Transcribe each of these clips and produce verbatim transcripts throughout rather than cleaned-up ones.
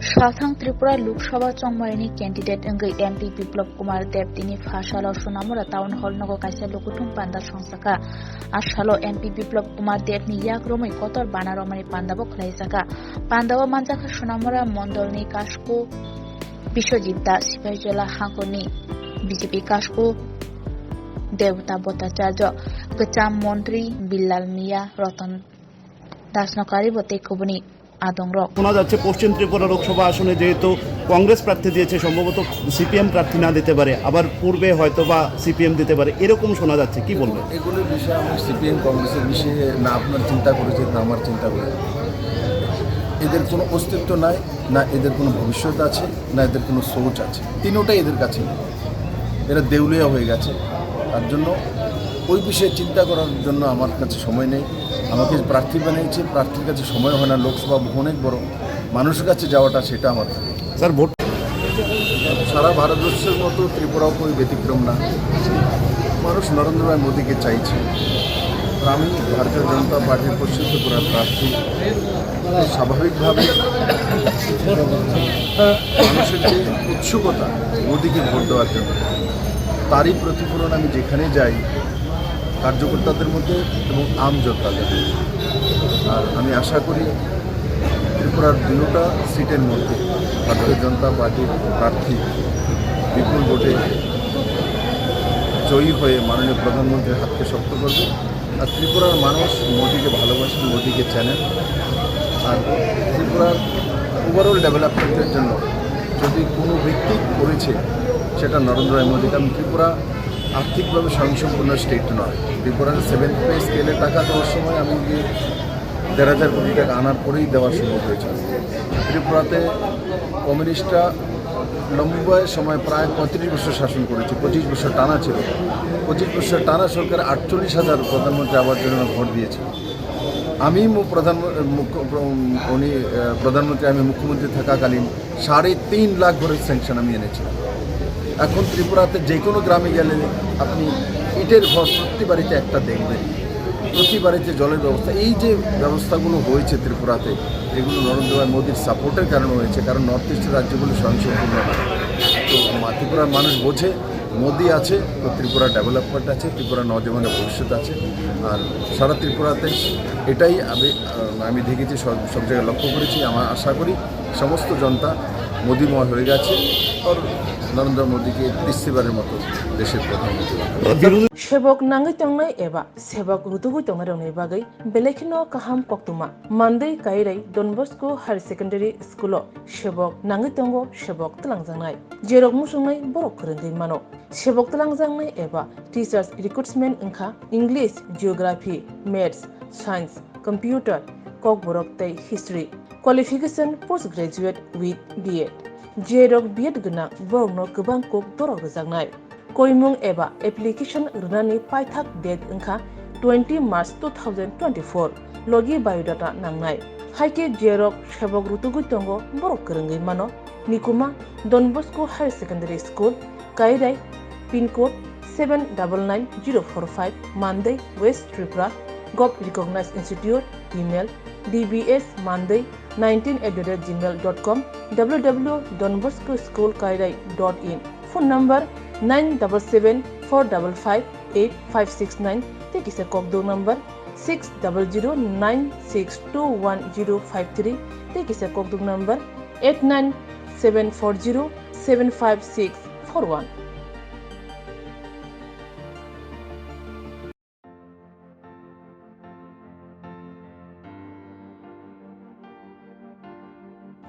Salthang Tripura Lok Sabha chongmaini candidate wngwi M P Biplab Kumar Deb tini pha salo Sonamura Town Hall nogo kaisa lukuthum panda songchakha. A salo M P Biplab Kumar Deb ni yak romwi kotor bana romani panda bo khwlaijakha. Panda o manjakha Sonamura mondolni Kasko Biswajit Das, Sipahijola hangkorni B J P Kasko Devata Bhattacharya, kwcham montri Billal Miya, Ratan Das Nokari bo tei kubuni adongrok. শোনা যাচ্ছে পশ্চিম ত্রিপুরা লোকসভা আসনে যেহেতু কংগ্রেস প্রার্থী দিয়েছে, সম্ভবত সিপিএম প্রার্থী না দিতে পারে, আবার পূর্বে হয়তো বা সিপিএম দিতে পারে, এরকম শোনা যাচ্ছে, কি বলবেন? এগুলোর বিষয়ে আমি সিপিএম কংগ্রেসের বিষয়ে না আপনার চিন্তা করেছে, না আমার চিন্তা করেছে। এদের কোনো অস্তিত্ব নাই, না এদের কোনো ভবিষ্যৎ আছে, না এদের কোনো সোচ আছে, তিনোটাই এদের কাছে নেই। এরা দেউলিয়া হয়ে গেছে। তার জন্য ওই বিষয়ে চিন্তা করার জন্য আমার কাছে সময় নেই। আমাকে প্রার্থী বানিয়েছে, প্রার্থীর কাছে সময় হয় না, লোকসভা অনেক বড়, মানুষের কাছে যাওয়াটা সেটা আমার থাকে। স্যার, ভোট সারা ভারতবর্ষের মতো ত্রিপুরাও কোনো ব্যতিক্রম না। মানুষ নরেন্দ্র ভাই মোদীকে চাইছে। আর আমি ভারতীয় জনতা পার্টির পশ্চিম ত্রিপুরার প্রার্থী। স্বাভাবিকভাবে মানুষের যে উৎসুকতা মোদীকে ভোট দেওয়ার জন্য, তারই প্রতিফলন আমি যেখানে যাই কার্যকর্তাদের মধ্যে এবং আম জনতাদের মধ্যে। আর আমি আশা করি ত্রিপুরার দুটা সিটের মধ্যে ভারতীয় জনতা পার্টির প্রার্থী বিপুল ভোটে জয়ী হয়ে মাননীয় প্রধানমন্ত্রীর হাতকে শক্ত করবে। আর ত্রিপুরার মানুষ মোদিকে ভালোবাসেন, মোদিকে চেনেন। আর ত্রিপুরার ওভারঅল ডেভেলপমেন্টের জন্য যদি কোনো ব্যক্তি করেছে, সেটা নরেন্দ্র ভাই মোদি। কারণ ত্রিপুরা আর্থিকভাবে স্বয়ংসম্পূর্ণ স্টেট নয়। ত্রিপুরার সেভেন্থ পে স্কেলে টাকা দেওয়ার সময় আমি যে দেড় হাজার কোটি টাকা আনার পরেই দেওয়া সম্ভব হয়েছে। ত্রিপুরাতে কমিউনিস্টরা লম্বা সময়, প্রায় পঁয়ত্রিশ বছর শাসন করেছে, পঁচিশ বছর টানা ছিল। পঁচিশ বছর টানা সরকার আটচল্লিশ হাজার প্রধানমন্ত্রী আবাস যোজনা ঘর দিয়েছে। আমি মু-, প্রধান, মুখ্য-, উনি, আহ, প্রধানমন্ত্রী, আমি মুখ্যমন্ত্রী থাকাকালীন সাড়ে তিন লাখ ঘরের স্যাংশন আমি এনেছিলাম। এখন ত্রিপুরাতে যে কোনো গ্রামে গেলে আপনি ইটের ঘর প্রতি বাড়িতে একটা দেখবেন, প্রতি বাড়িতে জলের ব্যবস্থা। এই যে ব্যবস্থাগুলো হয়েছে ত্রিপুরাতে, এগুলো নরেন্দ্র ভাই মোদীর সাপোর্টের কারণে হয়েছে, কারণ নর্থ ইস্টের রাজ্যগুলো স্বয়ংসম্পূর্ণ নয়। তো মা-, ত্রিপুরার মানুষ বোঝে মোদী আছে তো ত্রিপুরা ডেভেলপমেন্ট আছে, ত্রিপুরা নওজওয়ানের ভবিষ্যৎ আছে। আর সারা ত্রিপুরাতে এটাই আমি, আহ, আমি দেখেছি, সব, সব জায়গায় লক্ষ্য করেছি। আমার আশা করি সমস্ত জনতা মোদীময় হয়ে গেছে। আর নরেন্দ্র মোদীকে তৃতীয়বারের মতো দেশের প্রধানমন্ত্রী বানানো। বিরোধী Sebok nangwi tongnai eba sebok rutugwi tongnairokni bagwi belai kheno kaham koktwma. Mandwi Kairai Don Bosco Higher Secondary School-o sebok nangwi tongo, sebok twlangjaknai. Jerok muchungnai borok kwrwngwi mano. Sebok twlangjaknai eba teachers recruitment wngkha English, Geography, Maths, Science, Computer, Kokborok tei History. Qualification post graduate with B Ed. Jerok B Ed gwnang borokno kwbang kok dorok rwjaknai. Koimung eba application rwnani paithak date wngkha twenty March two thousand twenty-four. Logi biodata nangnai. Haikhe jerok sebok rutugwi tongo borok kwrwngwi mano. Nikuma Don Bosco Higher Secondary School, Kairai, pin code seven double nine zero four five, Mandai, West Tripura, Gov Recognized Institute, email D B S Mandai nineteen at the rate gmail dot com, W W W dot don bosco school kairai dot in, phone number nine double seven four double five eight five six nine, tei kisa kokdok number six double zero nine six two one zero five three, tei kisa kokdok number eight nine seven four zero seven five six four one.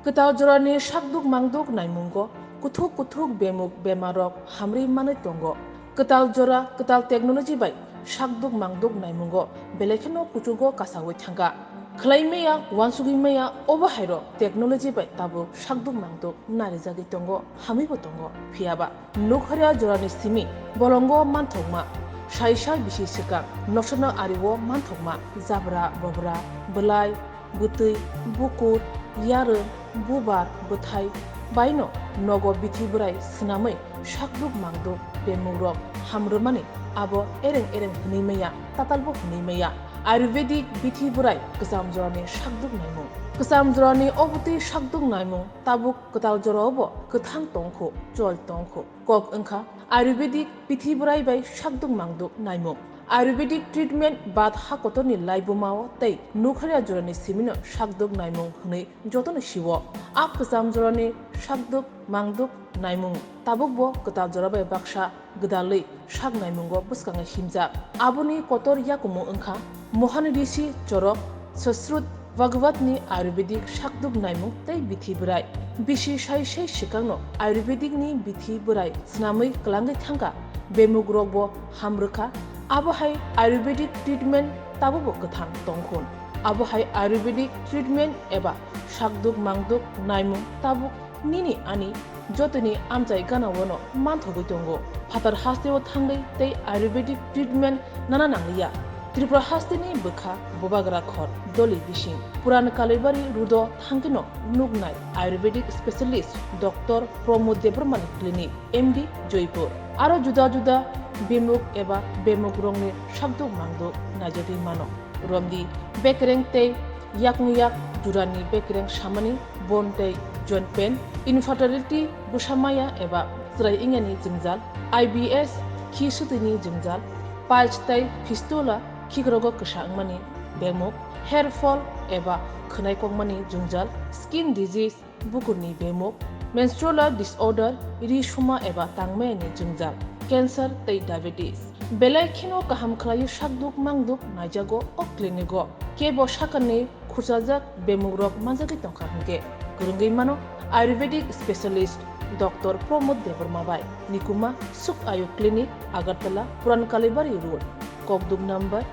Kwtal jorani sakduk mangduk naimungo kuthuk kuthuk bemuk bemarrok hamri manwi tongo. Kwtal jora kwtal technology bai sakduk mangduk naimungo belai kheno kuchugo kasawi thangkha. Khwlai maya, uansugwi maya, obo hairok technology bai tabuk sakduk mangduk narijagwi tongo, hamwibo tongo. Phiyaba nukharya jorani simi bolongo manthokma, saisa bisi swkang nosokno ario manthokma, jabra bobra, bwlai, bwtwi, bukur, yarwng, bubar, bwthai baino nogo bithi bwrai swnamwi sakduk mangduk bemungrok hamrwmani abo ereng ereng hwnwi maya, tatalbo hwnwi maya. Ayurvedic bithi bwrai kwcham jorani sakduk naimung. Kwcham jorani obotwi sakduk naimung tabuk kwtal jorao bo kwthang tongkhu, chol tongkhu. Kok wngkha Ayurvedic bithi bwrai bai sakduk mangduk naimung. Ayurvedic treatment bat ha kotorni laibumao tei nukharya jorani simino sakduk naimung hwnwi jotono sio. A kwcham jorani sakduk mangduk naimung tabukbo kwtal jora bai baksa gwdalwi sak naimungo bwskango himjak. Aboni kotor yakumu wngkha Mohan Rishi chorok Sasrut Bhagavatni Ayurvedic sakduk naimung tei bithi bwrai. Bisi sai sai swkangno Ayurvedicni bithi bwrai swnamwi kwlangwi thangkha, bemukrokbo hamrwkha. Abo hai Ayurvedic treatment tabukbo kwthang tongkhun. Abo hai Ayurvedic treatment eba sakduk mangduk naimung tabuk nini ani jotoni amchai gana-o no manthogwi tongo. Phatar hasteo thangwi tei Ayurvedic treatment nana nangliya. Tripura hasteni bwkha Bubagra khor Doli bising Puran Kalaibari road-o thangkheno nuknai Ayurvedic specialist Doctor Pramod Debbarmani clinic, M D, Joypur. Aro juda juda bemuk eba bemukrokni sakduk mangduk naijagwi mano. Romdi bekereng tei yakung yak jurani bekereng samani, bone tei joint pain, infertility, bwsa maya eba chwrai wngyani jwngjal, I B S, khi swtwini jwngjal, piles tei fistula, khikrogo kwsa wngmani bemuk, hair fall eba khwnai kokmani jwngjal, skin disease, bukurni bemuk, menstrual disorder, ri suma eba tangmayani jwngjal, cancer tei diabetes. Belai kheno kaham khlaiwi sakduk mangduk naijago o clinic-o. Kebo sakani khurchajak bemukrok manjagwi tongkha hwnkhe kwrwngwi mano Ayurvedic specialist Doctor Pramod Debbarma bai. Nikuma Suk Ayu Clinic, Agartala, Puran Kalibari Road. Kokduk number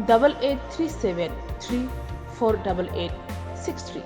double eight three seven three four double eight six three.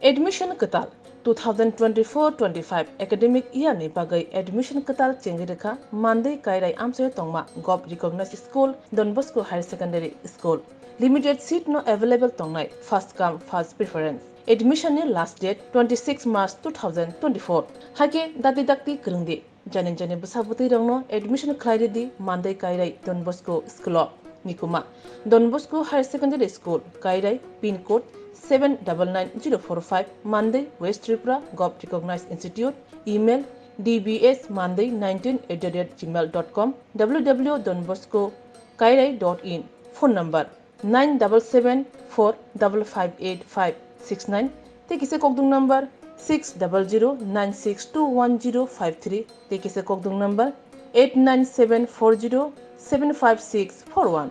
Admission kwtal. Two thousand twenty-four twenty-five academic year ni bagwi admission kwtal chengwi rwkha Mandwi Kairai amchaio tongma Govt Recognized School, Don Bosco Higher Secondary School. Limited seat no available tongnai, first come first preference. Admission ni last date twenty-six March two thousand twenty-four. Haikhe dakti dakti kwrwngdi. Jani jani bwsa bwtwi rokno admission khlai ridi Mandai Kairai Don Bosco School o. Nikuma Don Bosco Higher Secondary School, Kairai, pin code seven double nine zero four five, Mandai, West Tripura, Govt Recognized Institute, email D B S mandai nineteen at the rate gmail dot com, W W W dot don bosco kairai dot in, phone number nine double seven four double five eight five six nine, tei kisa kokdung number six double zero nine six two one zero five three, tei kisa kokdung number eight nine seven four zero seven five six four one.